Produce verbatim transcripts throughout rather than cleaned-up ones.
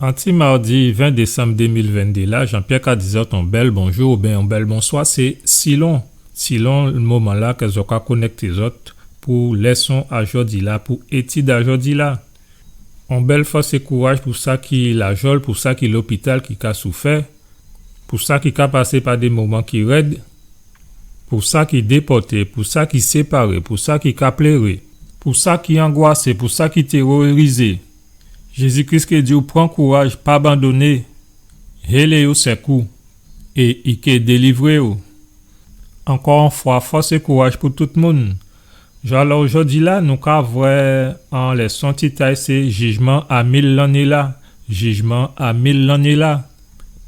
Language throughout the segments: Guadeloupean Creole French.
An ti mawdi ven désanm dé mil venndé la, Jean-Pierre ka di zòt on bèl bonjou oubyen on bèl bonswa, sé silon, silon moman-la kè zòt ka konèkté zòt pou lèson a jòdi-la, pou étid a jòdi-la. On bèl fòs é kouraj pou sa ki lajòl, pou sa ki lopital, ki ka soufè, pou sa ki ka pasé pa dé moman ki rèd, pou sa ki dépòté, pou sa ki séparé, pou sa ki ka pléré, pou sa ki angwasé, pou sa ki téwòrizé. Jézi Kris ké di ou pran kouraj, pa abandoné, hélé o sèkou, é i ké délivré ou. Ankò on fwa, fòs é kouraj pou tout moun. Alò, jòdi-la, nou ka vwè on lèson tit a'y sé Jijman a mil lanné la. Jijman a mil lanné la.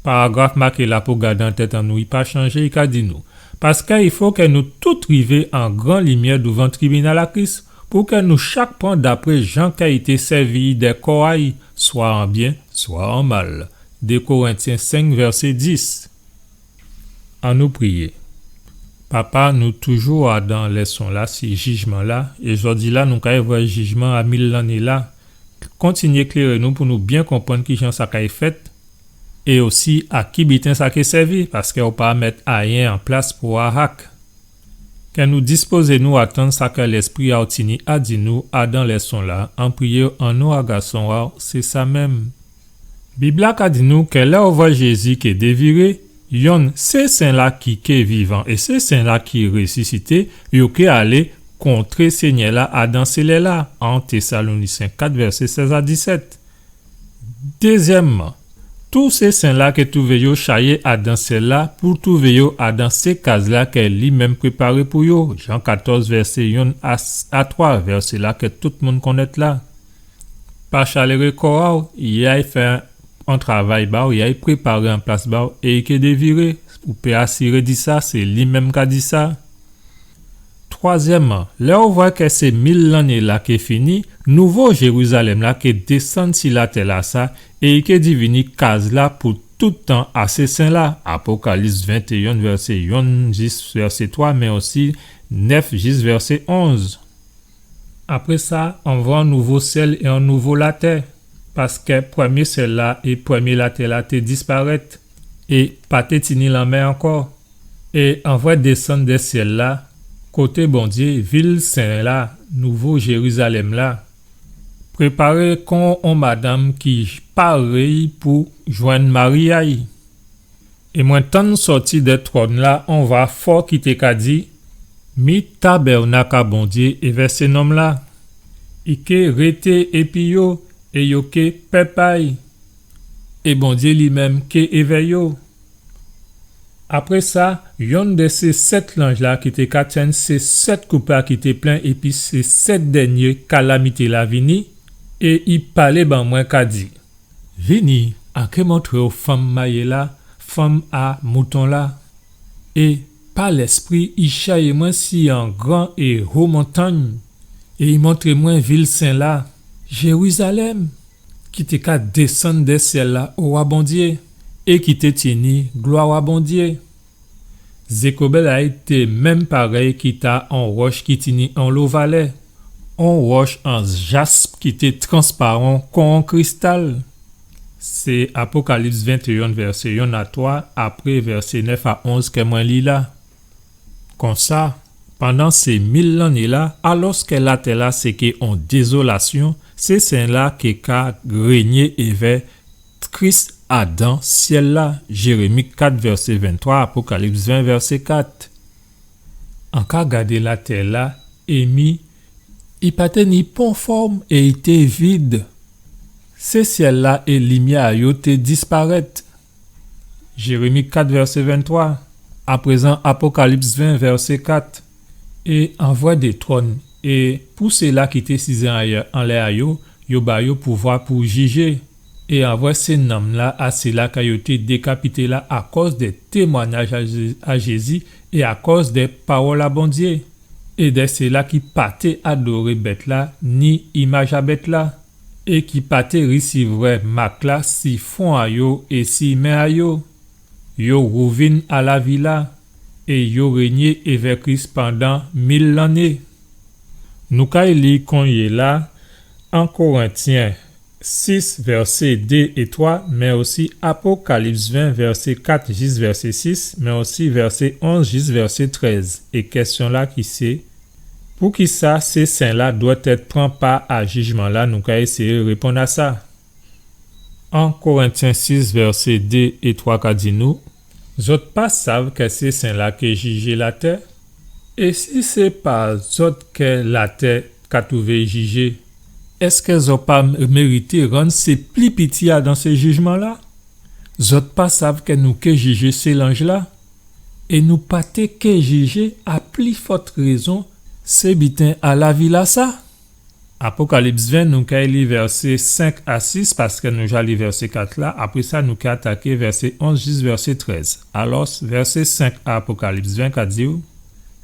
Paragraf maké la pou gadé an tèt an nou, i pa chanjé, i ka di nou: Paskè i fo kè nou tout rivé an gran limyè douvan tribinal a Kris, pou kè nou chak pran dapré jan kè i té sèvi dè kò a'y, swa an byen, swa an mal. Dé Korentyen senk, vèsé dis. Annou priyé. Papa, nou toujou adan lèson-la si jijman-la, é jòdi-la nou kay vwè jijman a mil lanné la. Kontinyé kléré nou pou nou byen konprann kijan sa kay fèt, é osi a ki biten sa ké sèvi, paskè ou pa mèt ayen an plas pou ahak. Kè nou dispozé nou atann sa kè Lèspri a'w tini a di nou adan lèson-la, an priyé an non a Gason a'w, sé sa menm. Bib-la ka di nou kè lè ou vwè Jézi ké déviré, yonn sé sen-la ki ké vivan é sé sen-la ki résisité, yo ké alé kontré Sényè-la adan sé lè-la, en Tésalonisyen kat, vèsé sèz a disèt. Dézyèmman, tout sé sen-la ké twouvé yo chayé adan syèl-la pou twouvé yo adan sé kaz-la kè li menm préparé pou yo, Jan katòz, vèsé yonn a, a twa, vèsé-la kè tout moun konnèt la. Pa chaléré kò a'w, i ay fè on travay ba'w, i ay préparé an plas ba'w, é i ké déviré. Ou pé asiré di sa, sé li menm ka di sa. Twazyèmman, lè ou vwè kè sé mil lanné-la ké fini, nouvo Jérizalèm-la ké désann si latè-lasa, é i ké divini kaz-la pou tout tan a sé sen-la, Apokalips ventéyen, vèsé yonn jis vèsé twa, mé osi nèf jis vèsé onz. Apré sa, an vwè on nouvo syèl é on nouvo latè, paskè prèmyé syèl-la é prèmyé latè-la té disparèt, é pa té tini lanmè ankò. É an vwè désann dè syèl-la, koté Bondyé, vil sen-la, nouvo Jérizalèm-la, préparé kon on madanm ki paré pou jwenn mari a'y. É mwen tann sòti dè twòn-la on vwa fò ki té ka di: Mi tabèwnak a Bondyé évè sé nonm-la. I ké rété épi yo, é yo ké pèp a'y. É Bondyé li menm ké évè yo. Apré sa, yonn dè sé sèt lanj-la ki té ka tyenn sé sèt koup-la ki té plen épi sé sèt dènyé kalamité-la vini, é i palé ban mwen ka di: Vini, an ké montré ou fanm mayé-la, fanm a mouton-la. É pa Lèspri, i chayé mwen si on gran é ho montangn, é i montré mwen vil sen-la, Jérizalèm, ki té ka désann dè syèl-la owa Bondyé, é ki té tini glwa a Bondyé. Zékobèl a'y té menm parèy ki ta on wòch ki tini onlo valè, on wòch an jasp ki té transparan kon on kristal. Sé Apokalips ventéyen, vèsé yonn a twa, apré vèsé nèf a onz kè mwen li la. Konsa, pandan sé mil lanné-la, alòskè latè-la sé ké on dézolasyon, sé sen-la ké ka rényé évè Kris adan syèl-la, Jérémi kat vèsé venntwa, Apokalips ven vèsé kat. An ka gadé latè-la, é mi, i pa té ni pon fòm é i té vid. Sé syèl-la é limyè a yo té disparèt. Jérémi kat vèsé venntwa. Aprézan, Apokalips ven vèsé kat. É an vwè dé twòn, é pou séla ki té sizé anlè, anlè a yo, yo ba yo pouvwa pou jijé. É an vwè sé nanm-la a séla kè yo té dékapité la akòz dè témwanyaj a Jé-, a Jézi é akòz dè pawòl a Bondyé, é dè séla ki pa té adoré bèt-la ni imaj a bèt-la, é ki pa té risivwè mak-la si fwon a yo é si men a yo. Yo wouvin a lavi-la, é yo rényé évè Kris pandan mil lanné. Nou kay li konyéla An Korentyen sis, vèsé dé é twa, mé osi Apokalips ven, vèsé kat jis vèsé sis, mé osi vèsé onz jis vèsé trèz. É kèsyon-la ki sé, poukisa sé sen-la dwèt èt pran pa a jijman-la? Nou ka éséyé réponn a sa. En Korentyen sis, vèsé dé é twa ka di nou, zòt pa sav kè sé sen-la ké jijé latè? É si sé pa zòt kè latè ka twouvé jijé, èskè zòt pa mérité rann sé pli piti adan sé jijman-la? Zòt pa sav kè nou ké jijé sé lanj-la? É nou pa té ké jijé, a pli fòt rézon, sé biten a lavi-lasa? Apokalips ven, nou kay li vèsé senk a sis, paskè nou ja li vèsé kat la. Apré sa, nou kay ataké vèsé onz jis vèsé trèz. Alò, vèsé senk a Apokalips ven ka di'w,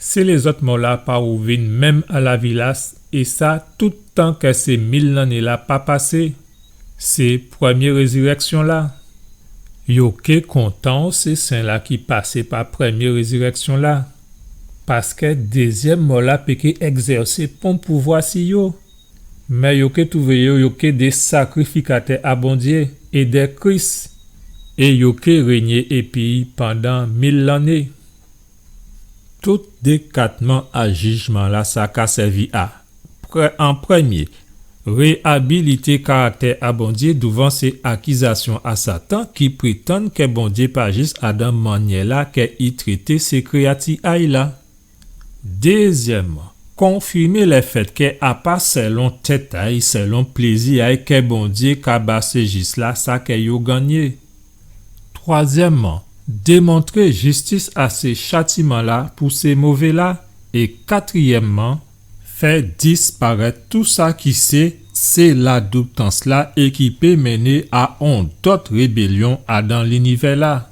sé lézòt mò-la pa ouvin menm a lavi-la, é sa, tout tan kè sé mil lanné-la pa pasé. Sé prèmyé rézirèksyon-la. Yo ké kontan, sé sen-la ki pasé pa prèmyé rézirèksyon-la, paskè dézyèm mò-la pé ké ègzèsé pon pouvwa si yo. Mé yo ké twouvé yo, yo ké dé sakrifikatè a Bondyé é dè Kris, é yo ké rényé épi'y pandan mil lanné. Tout dékatman a jijman-lasa ka sèvi a, prè-, an prèmyé, réabilité karaktè a Bondyé douvan sé akizasyon a Satan ki prétann kè Bondyé pa jis adan mannyè-la kè i trété sé kréyati a'y la. Dézyèmman, konfimé lèfèt kè a pa sèlon tèt a'y, sèlon plézi a'y kè Bondyé ka ba sé jis-la sa kè yo gannyé. Twazyèmman, démontré jistis a sé chatiman-la pou sé mové-la. É katriyèmman, fè disparèt tou sa ki sé, sé ladoutans-la é ki pé mennen a on dòt rébélyon adan linivè-la.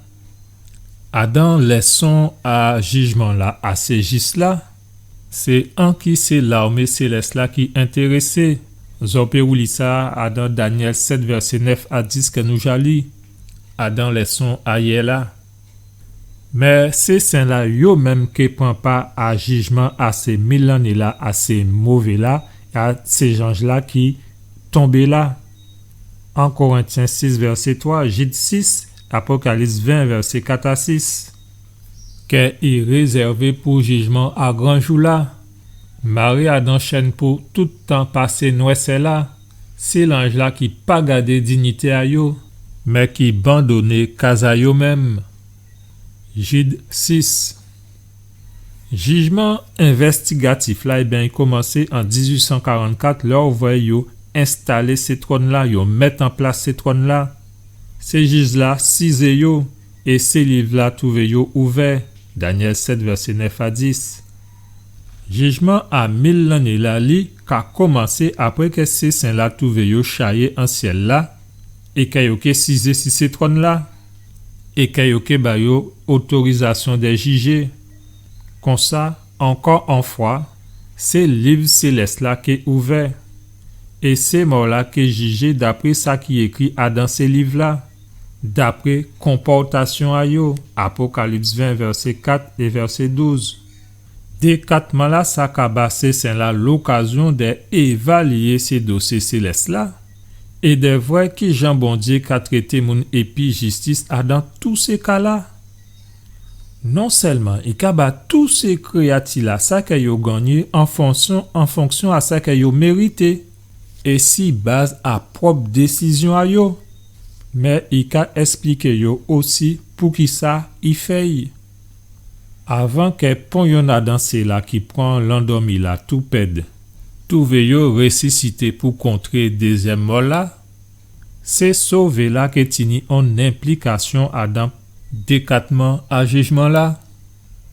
Adan lèson a jijman-la a sé jis-la, sé anki sé larmé sélès-la ki entérésé. Zò pé wouli sa adan Danyèl sèt, vèsé nèf a dis kè nou ja li, adan lèson ayè-la. Mé sé sen-la yo menm ké pran pa a jijman a sé mil lanné-la, a sé mové-la, a sé zanj-la ki tonbé la. En Korentyen sis, vèsé twa, Jid sis, Apokalips ven, vèsé kat a sis. Kè i rézèvé pou jijman a gran jou-la. Maré adan chenn pou tout tan pa sé nwèsè-la. Sé lanj-la ki pa gadé dignité a yo, mé ki bandonné kaz a yo menm. Jid sis. Jijman envèstigatif-la, ében, i komansé an dizuit san karannkat, lè ou vwè yo enstalé sé twòn-la, yo mèt an plas sé twòn-la. Sé jij-la sizé yo, é sé liv-la twouvé yo ouvè. Danyèl sèt, vèsé nèf a dis. Jijman a mil lanné-la, li, ka komansé apré kè sé sen-la twouvé yo chayé an syèl-la, é kè yo ké sizé si sé twòn-la, é kè yo ké ba yo otorizasyon dè jijé. Konsa, ankò on fwa, sé liv sélès-la ké ouvè, é sé mò-la ké jijé dapré sa ki ékri adan sé liv-la, dapré konpòtasyon a yo, Apokalips ven, vèsé kat é vèsé douz. Dékatman-lasa ka ba sé sen-la lokazyon dè évalyé sé dosyé sélès-la, é dè vwè kijan Bondyé ka trété moun épi jistis adan tout sé ka-la. Non sèlman i ka ba tout sé kréyati-la sa kè yo gannyé an fonksyon, an fonksyon a sa kè yo mérité, é si baz a pwòp désizyon a yo, mé i ka èspliké yo osi poukisa i fè-y. Avan kè pon yonn adan sila ki pran landòmi-la tou pèd, twouvé yo résisité pou kontré dézyèm mò-la, sé sové-la ké tini on enplikasyon adan dékatman a jijman-la.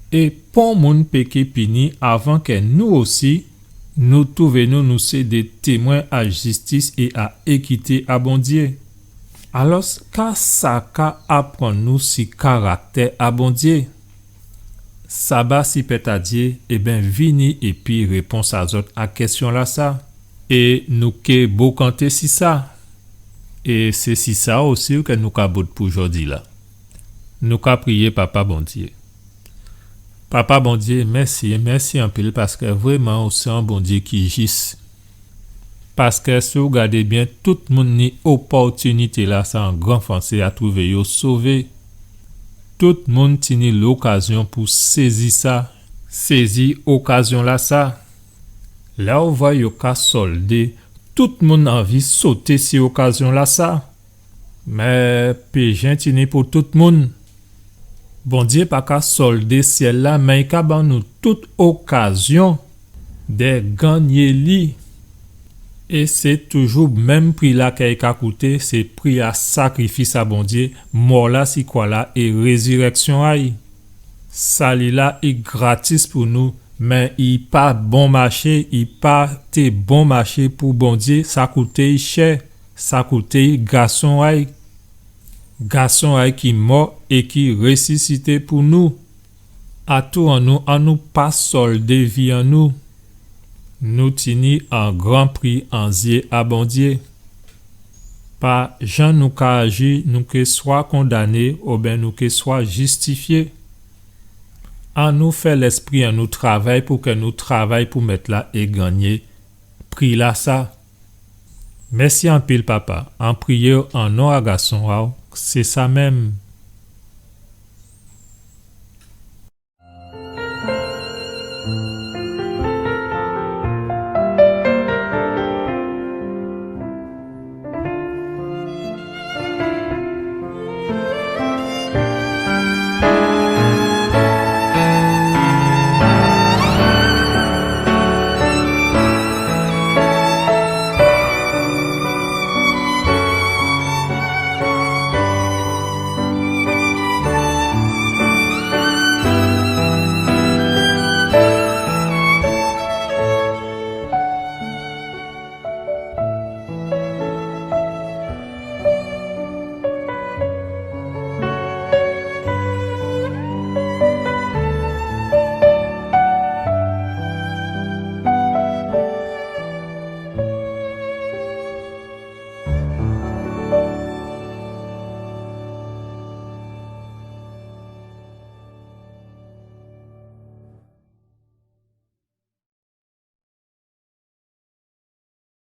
É pon moun pé ké pini avan kè nou osi, nou twouvé nou, nou sé dé témwen a jistis é a ékité a Bondyé. Alò, ka sa ka aprann nou si karaktè a Bondyé? Saba si pèp a Dyé, ében, vini épi répons a zòt a kèsyon-lasa. É nou ké bokanté si sa. É sé si sa osi kè nou ka bout pou jòdi-la. Nou ka priyé Papa Bondyé. Papa Bondyé, mèsi, mèsi anpil paskè vréman ou sé on Bondyé ki jis. Paskè si ou gadé byen, tout moun ni opòtinité-lasa an gran fransé a twouvé yo sové. Tout moun tini lokazyon pou sézi sa, sézi okazyon-lasa. Lè ou vwè yo ka sòldé, tout moun anvi soté si okazyon-lasa. Mé péjin tini pou tout moun. Bondyé pa ka sòldé syèl-la, mé i ka ban nou tout okazyon dè gannyé li. É sé toujou menm pri-la kè i ka kouté, sé pri a sakrifis a Bondyé, mò-la si kwa-la é rézirèksyon a-y. Sali-la i gratis pou nou, mé i pa bon maché, i pa té bon maché pou Bondyé, sa kouté-y chè, sa kouté-y gason a-y. Gason a-y ki mò é ki résisité pou nou. Atou an nou, annou pa sòldé vi an nou. Nou tini an gran pri an zyé a Bondyé. Pa jan nou ka aji, nou ké swa kondané oben nou ké swa jistifyé. Annou fè Lèspri an nou travay pou kè nou travay pou Mèt-la é gannyé pri-lasa. Mèsi anpil, Papa. An priyé-w an non a Gason a-w, sé sa menm.